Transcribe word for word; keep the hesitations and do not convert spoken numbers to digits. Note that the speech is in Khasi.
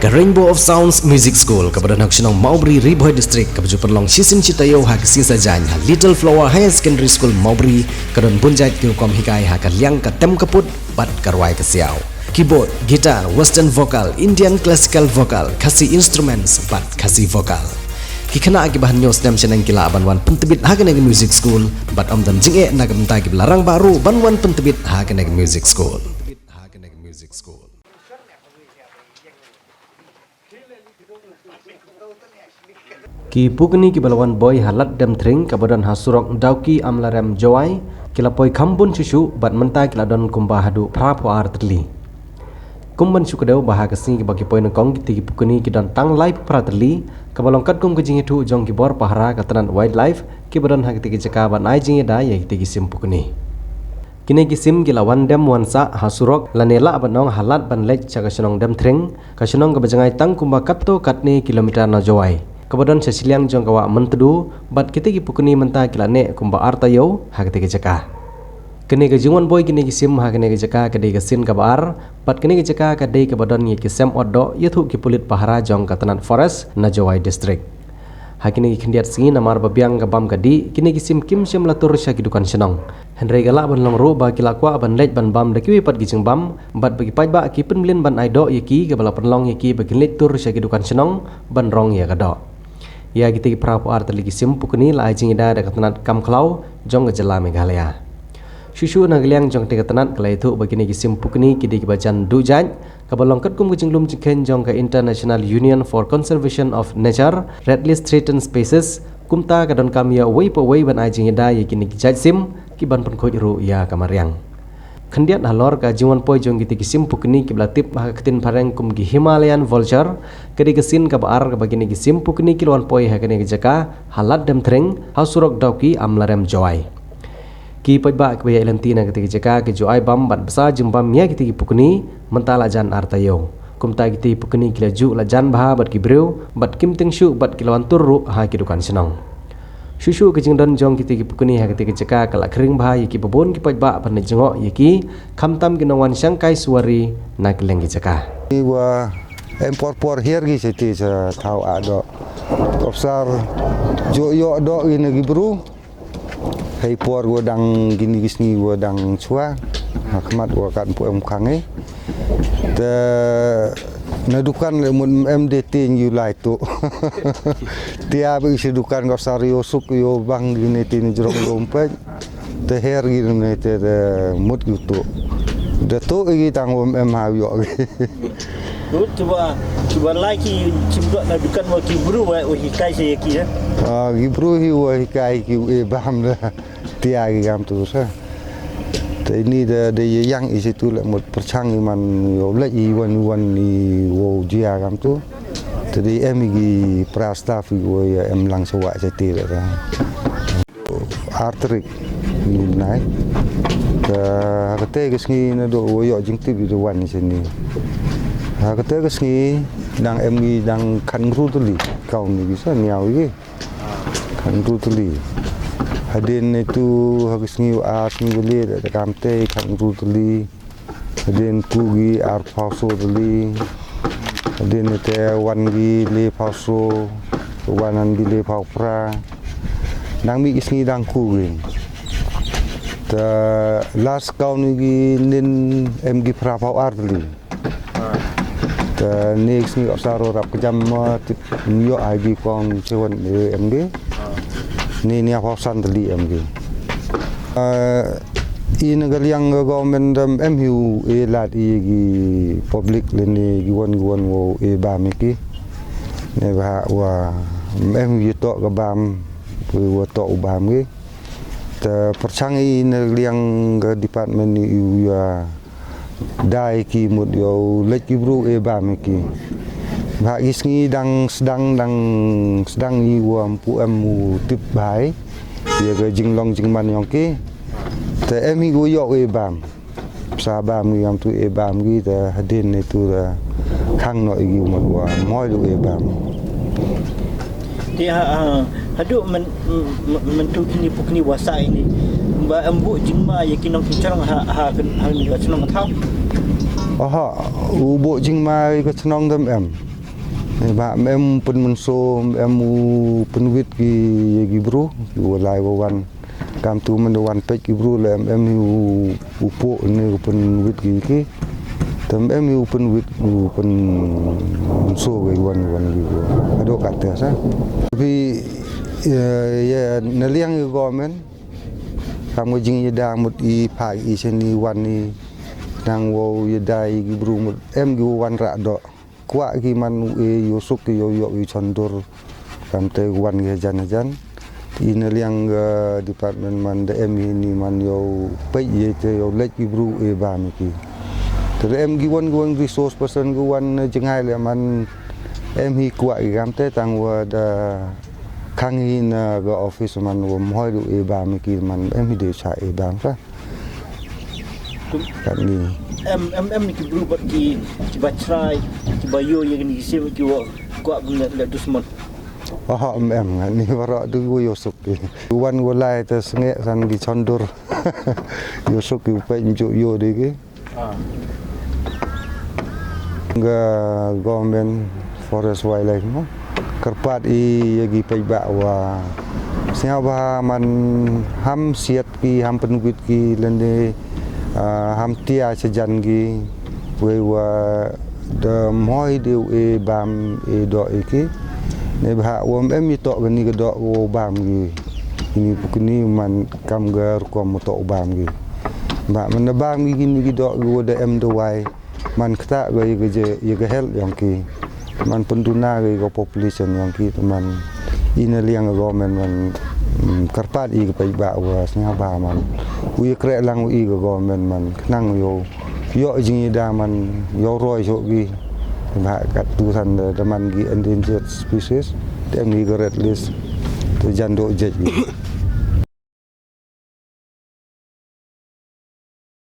Ka Rainbow of Sounds Music School kaba don ha ka shnong Mawbri, Ri Bhoi District, kaba ju pynlong shisien shi taïew ha ka sngi Saitjaiñ ha Little Flower Higher Secondary School Mawbri, ka don bun jait ki rukom hikai ha ka liang ka tem ka put bad ka rwai ka siaw. Keyboard, guitar, western vocal, Indian classical vocal, Khasi instruments bad Khasi vocal. Ki khynnah kiba hynñiew snem shaneng ki lah ban wan pyntbit ha kane ka music school bad ym don jingeh na ka bynta kiba la rangbah ruh ban wan pyntbit ha kane ka music school. Ki pukni kiba la wan boi ha Lad Demthring kaba don ha surok Dawki Amlarem Jowai, ki la poi kham bun shuh shuh bad mynta ki la don kumba haduh phra phew ar tylli. Kum ban shu kdew ba ha ka sngi kaba ki poi nyngkong, kitei ki pukni ki don tang lai phew phra tylli, kaba long katkum ka jingïathuh jong ki bor pahara ka tnat wildlife kiba don ha kitei ki jaka ban ai jingïada ïa kitei ki sim pukni. Kine ki sim ki la wan dem wan sah ha surok lane lah ban ong ha lad ban leit sha ka shnong Demthring, ka shnong kaba jngai tang kumba katto katne kilometer na Jowai, kaba don sha shiliang jong ka wah Myntdu, bad kitei ki pukni mynta ki la neh kumba ar taïew ha kitei ki jaka. Kane ka jingwan boi kine ki sim ha kane ka jaka ka dei ka sien kaba ar, bad kane ka jaka ka dei kaba don ïa ki sem ot doh, ïathuh ki pulit pahara jong ka tnat forest na Jowai District. Ha kine ki khyndiat sngi, namar ba biang ka bam ka dih, kine ki sim kim shym la tur sha ki dukan shnong. Hynrei ka lah ban long ruh ba ki la kwah ban leit ban bam da kiwei pat ki jingbam, bad ba ki paidbah ki pynmlien ban ai doh ïa ki, kaba la pynlong ïa ki ba kin leit tur sha ki dukan shnong ban rong ïa ka doh. Ïa kitei ki phra phew ar tylli ki sim pukni la ai jingïada da ka tnat kam khlaw jong ka jylla Meghalaya. Shuh shuh na ka liang jong katei ka tnat ka la ïathuh ba kine ki sim pukni ki dei kiba jan duh jait, kaba long katkum ka jinglum jingkheiñ jong ka International Union for Conservation of Nature, Red List Threatened Species, kumta ka donkam ïa uwei pa uwei ban ai jingïada ïa kine ki jait sim, ki ban pynkhuid ruh ïa ka mariang. Khyndiat halor ka jingwan poi jong kitei ki sim pukni kiba la tip ha ka ktien phareng kum ki Himalayan vulture, ka dei ka sien kaba ar kaba kine ki sim pukni ki la wan poi ha kane ka jaka ha Lad Demthring, ha surok Dawki Amlarem Jowai. Ki paidbah kiba ïaid lynti na katei ka jaka ki ju ai bam bad bsa jingbam ïa kitei ki pukni, mynta la jan ar taïew. Kumta kitei ki pukni ki la juh la jan bha bad ki briew, bad kim tieng shuh bad ki la wan tur ruh ha ki dukan shnong. Shuh shuh ka jingdon jong kitei ki pukni ha katei ka jaka ka la khring bha ïa kiba bun ki paidbah ban leit jngoh ïa ki, khamtam ki nongwan shangkai suwari na kylleng ki jaka. Ni wa em por por hiar ki sha ti sha thaw a doh. Opsar ju ïoh doh ïa na ki bru. Hei por wa dang kine ki sngi wa dang shuwa. Ha khmat wa kat pu em khang eh. Te na dukan le mut em de tin yu lai tu. Tia ba isi dukan ka sar yo suk yo bang kine tin jrong yo mpet. Te her kine te, te mut yu tu. De tu igi tang wa em ha yo. Lut kiba, kiba lai ki chim doh na dukan wa ki bru wa, wa hikai sha ki ya. Ah, ki bru hi wa hikai ki e bam da. Tia ki kam tu sa. Te ini da, da ye yang isi tu la mut perchang i man yo la i wan, i wan i wo jia kam tu. Te da em ki pra staff i wo ya em lang sa wa sa ti la da. Arterik ni nai. Ka, ka te ka sngi na do wo yo jingtip i do wan sini. Ha ka te ka sngi dang em ki dang khan gru tu li. Kau ni bisa niaw ki. Khan gru tu li. Hadin itu ha ka sngi wa ar sngi wa li da, da kam te khan gru tu li. Hadin ku gi ar phaw so tylli. Hadin te wan gi le phaw so. Wan an gi le phaw pra. Nang mi ki sngi dang ku gi. Ta last count gi nin em gi phra phaw ar tylli. Ta next ni opsar rap ka jam ma tip nyo ai gi count seven em gi. Ni ni phaw san tylli em gi. Ah, i na ka liang ka government dam em hiu e lad i ki public le ni ki wan ki wan wo e bam ki. Ne ba wa em hiu to ka bam ki wa to u bam ki. Ta perchang i na ka liang ka department ni u ya dai ki mut yo lek ki bru e bam ki. Ba ki sngi dang sdang dang sdang i wa mpu em u tip bai. Ïa ka jinglong jingman yong ki. Te em hi gu ïoh e bam. Sa bam ngi yam tu e bam ngi te hadin ne tu da khang no i gi umar wa moi du e bam. Te ha, ha, haduh men, men, men tu kini pukni wasa ini. Ba em bu jingma ïa ki nong ki chnong ha, ha, ha, ha, ha, chnong thaw. Aha, u bu jingma ïa ka chnong dam em. Ba em em pynmynsaw, em em u pynwit ki, ïa ki bru, ki wa lai wa wan. Kam tu mynda wan peit ki bru la em em hi u, u pok ne u pynwit ki ki. Te em em hi u pynwit, u pynmynsaw ki wan, wan ki wa. Ado kat te sa. Phi, ïa, ïa, na liang ïa government. Kam ka jingïada mut i phah i shani wan i nang wow ïada i ki bru mut em ki wan rah doh. Kwah ki man u e yoh suk ki yoh yoh i chondur. Kam te wan ki hajan hajan. I na liang ka department man da em hi ni man yow peit i te yow leit ki bru e bam ki. Te da em ki wan ki wan resource person ki wan jngai le man em hi kwah ki kam te tang wa da khang hi na ka office man wa mhoi du e bam ki man em hi de cha e bam sa. Kat ni. Em, em, em ni ki bru bad ki, ki ba chrai, ki ba yo ïa kini ki sim ki wa kwah bym le, le dusmon. Oh, em, em, ngan ni baroh du wa yo suk ki. Wan wa lai te sngeh san ki chondur. Yo suk ki u peit mjuk yo de ki. Ah. Ka government forest wildlife mo. Kyrpad i ïa ki paidbah wa sngewbha man ham siat ki ham pynwit ki lane, ah, ham tia shajan ki wei wa da mhoi de u e bam e doh i ki. Ne bha wa em i toh kani ka doh wa bam ki. Kini pukni man kam ka rukom u toh u bam ki. Ba man da bam ki kini ki doh ki wa da em dawai. Man kata ka ïa ka je, ïa ka health yong ki. Man pynduna ka ïa ka population yong ki, man i na liang ka government man, mm, kyrpad i ka paidbah wa sngewbha man. U ïa kreh lang u i ka government man, khnang yow, yoh jingïada man, yow roi shuh ki. Ba kat tu san da, da man ki endangered species, te em ki ka red list, te jan doh jait ki.